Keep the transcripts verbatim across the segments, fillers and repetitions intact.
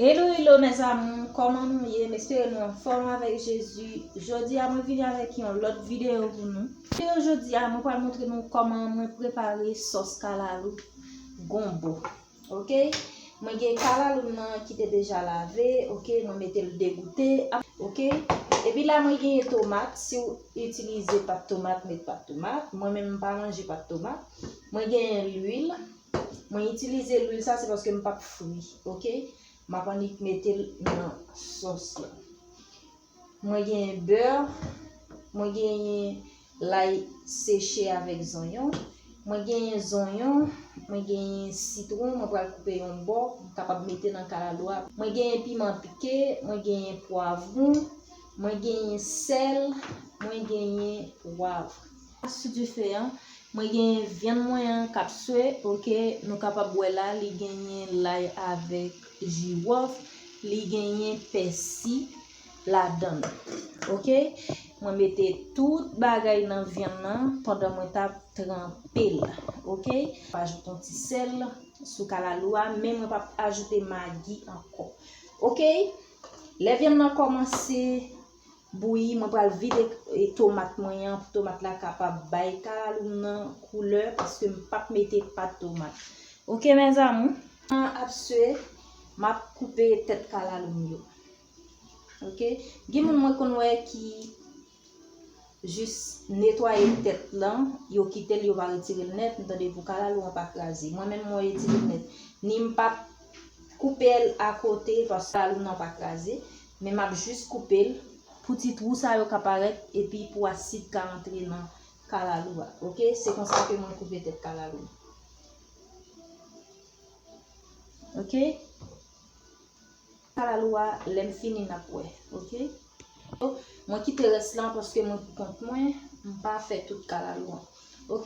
Hello, hello, mes amours, kòman nou ye? M espere nou anfòm avèk Jezi. Jodi a, mwen vini avèk yon lòt videyo pou nou. Videyo jodi a, mwen pral montre nou kòman mwen prepare sòs kalalou gonbo. Ok? Mwen gen kalalou m nan ki te deja lave, ok? Mwen mete l degoute, ok? Epi la, mwen genyen tomat. Si w itilize pat tomat, met pat tomat. Mwen menm, m pa manje pat tomat. Mwen genyen lwil. Mwen itilize lwil sa, se paske m p ap fri, ok? M ap annik mete l nan sòs la. Mwen genyen bè, mwen genyen lay seche avèk zonyon, mwen genyen zonyon, mwen genyen sitwon, mwen pral koupe yon bò, m kapab mete nan kalalou a. Mwen genyen piman pike, mwen genyen pwavwon, mwen genyen sèl, mwen genyen pwav. Sou dife an, mwen genyen vyann mwen an k ap swe, ok, nou kapab wè la, li genyen lay avèk jiwòf, li genyen pèsi ladan l, ok. Mwen mete tout bagay nan vyann nan pandan mwen t ap tranpe l, ok. Mwen ajoute yon ti sèl sou kalalou a, men mwen p ap ajoute magi ankò, ok. Lè vyann nan kòmanse bouyi, mwen pral vide, e, tomat mwen an pou tomat la kapab bay kalalou m nan koulè, paske m p ap mete pat tomat. Ok, mes amours, an ap swe, m ap koupe tèt kalalou m yo. Ok, gen moun mwen konn wè ki jis netwaye tèt lan, yo kite l, yo pa retire l nèt, m tande pou kalalou an pa kraze. Mwen menm, mwen retire l nèt. Ni m p ap koupe l akote, paske kalalou nan pa kraze, men m ap jis koupe l pou ti twou sa yo ka parèt, epi pou asid ka antre nan kalalou a. Ok, se konsa ke mwen koupe tèt kalalou. Ok. Kalalou a, lè m fini, n ap wè, ok? Mwen kite rès lan paske mwen pou kont mwen, m pa fè tout kalalou an, ok?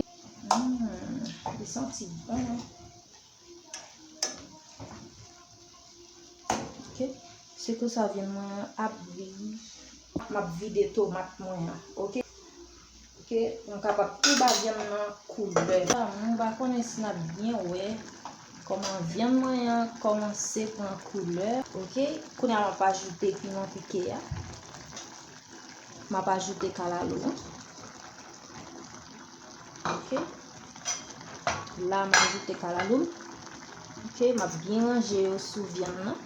Hmm, li santi bon, wi. Ok, se konsa vyann mwen an ap bouyi. M ap vide tomat mwen an, ok? Ok, nou kapab tou ba vyann nan koulè. M pa konnen si n ap byen wè kòman vyann mwen an kòmanse pran koulè. Ok, kounye a m ap ajoute piman pike a. M ap ajoute kalalou an. Ok, la m ajoute kalalou m. Ok, m ap byen ranje yo sou vyann nan.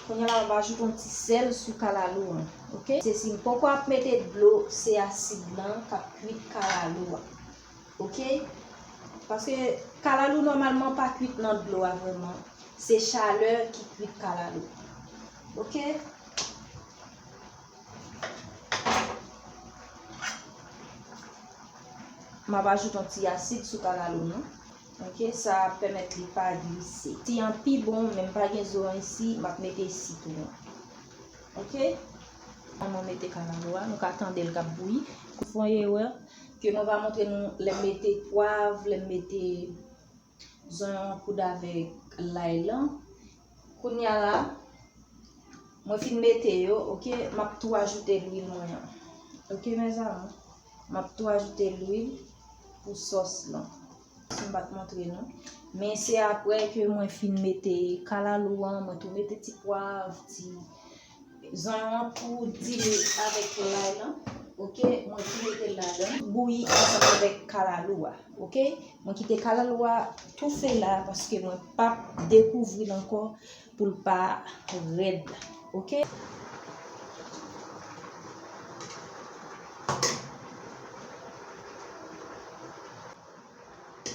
Kounye a la, m ap ajoute yon ti sèl sou kalalou an, ok? Se si m poko ap mete dlo, se asid lan k ap kwit kalalou a, ok? Paske kalalou nòmalman pa kwit nan dlo a vrèman. Se chalè ki kwit kalalou, ok? M ap ajoute yon ti asid sou kalalou nou. Ok, sa ap pèmèt li pa glise. Si an pi bon, men m pa gen zo an isi, m ap mete sitwon. Ok? Kòman mete kalalou a, nou ka tande l k ap bouyi. Fè yon erè ke mwen pa montre nou lè m mete pwav, lè m mete zonyon an poud avèk lay lan. Kounye a la, mwen fin mete yo, ok, m ap tou ajoute lwil mwen an. Ok, mes amours, m ap tou ajoute lwil pou sòs lan. Si m pa t montre nou. Men se apre ke mwen fin mete kalalou an, mwen tou mete ti pwav, ti zonyon an pou dile avèk lay lan. Ok, mwen tou mete l ladan. Bouyi ansanm avèk kalalou a. Ok, mwen kite kalalou a toufe la paske mwen p ap dekouvri l ankò pou l pa rèd. Ok.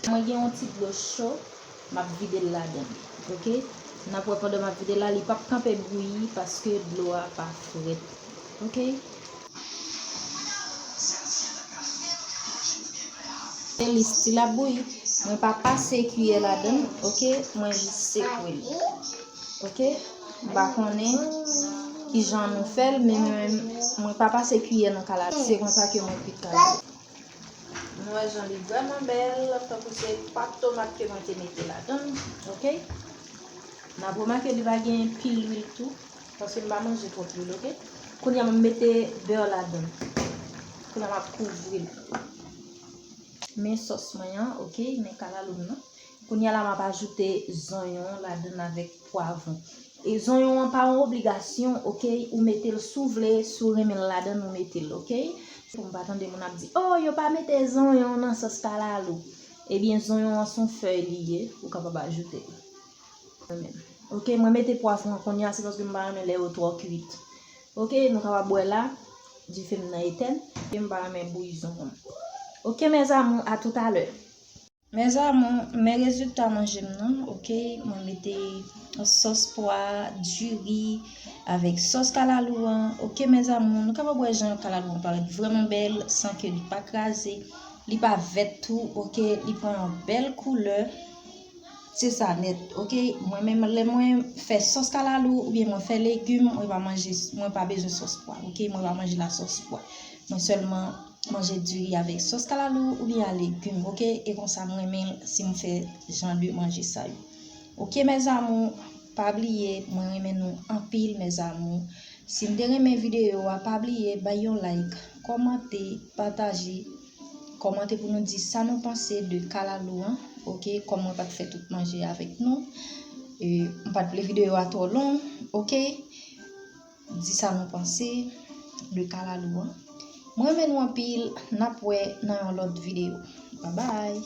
Mwen gen yon ti dlo cho, m ap vide l ladan l, ok? N ap wè pandan m ap vide l la, li p ap kanpe bouyi paske dlo a pa frèt, ok? E li still ap bouyi, mwen pa pase kiyè ladan l, ok? Mwen jis sekwe l, ok? M pa konnen kijan nou fè l, men mwen, mwen pa pase kiyè nan kalalou. Se konsa ke mwen kwit kalalou. Nou wè jan li vrèman bèl, tankou se pat tomat ke mwen te mete ladan l, ok? N ap remake li pa gen pil lwil tou, paske m pa manje twòp lwil, ok? Kounye a m mete bè ladan l. Kounye a m ap kouvri l. Men sòs mwen an, ok? Men kalalou m nan. Kounye a la, m ap ajoute zonyon ladann avèk pwavwon. E zonyon an pa yon obligasyon, oke? Ou mete l si w vle, si w renmen l ladann, ou mete l, oke? Pou m pa tande moun ap di, "Oh, yo pa mete zonyon nan sòs kalalou." Ebyen, zonyon an se yon fèy li ye, ou kapab ajoute l. Oke, mwen mete pwavwon an kounye a, se paske m pa renmen lè yo twò kuit. Oke, nou kapab wè la, dife m nan etèn, e m pa renmen bouyi zonyon. Oke, mes amours, à tout à l'heure. Mes amours, men rezilta manje m nan, oke, mwen mete sòs pwa, diri, avèk sòs kalalou an. Oke, mes amours, nou kapab wè jan kalalou an parèt vrèman bèl, san ke li pa kraze, li pa vèt tou, oke, li pran yon bèl koulè. Se sa nèt, oke? Mwen menm, lè mwen fè sòs kalalou oubyen mwen fè legim, mwen pa manje, mwen pa bezwen sòs pwa, oke? Mwen pa manje lasòs pwa. Mwen sèlman manje diri avèk sòs kalalou oubyen a legim, oke? E konsa mwen renmen si m fè jan de manje sa yo. Oke, mes amours, pa bliye, mwen renmen nou anpil, mes amours. Si n te renmen videyo a, pa bliye bay yon like, kòmante, pataje, kòmante pou nou di sa nou panse de kalalou an, oke? Kòm mwen pa t fè tout manje avèk nou, e, m pa t vle videyo a twò long, oke? Di sa nou panse de kalalou an. Mwen renmen nou anpil, n ap wè nan yon lòt videyo. Babay!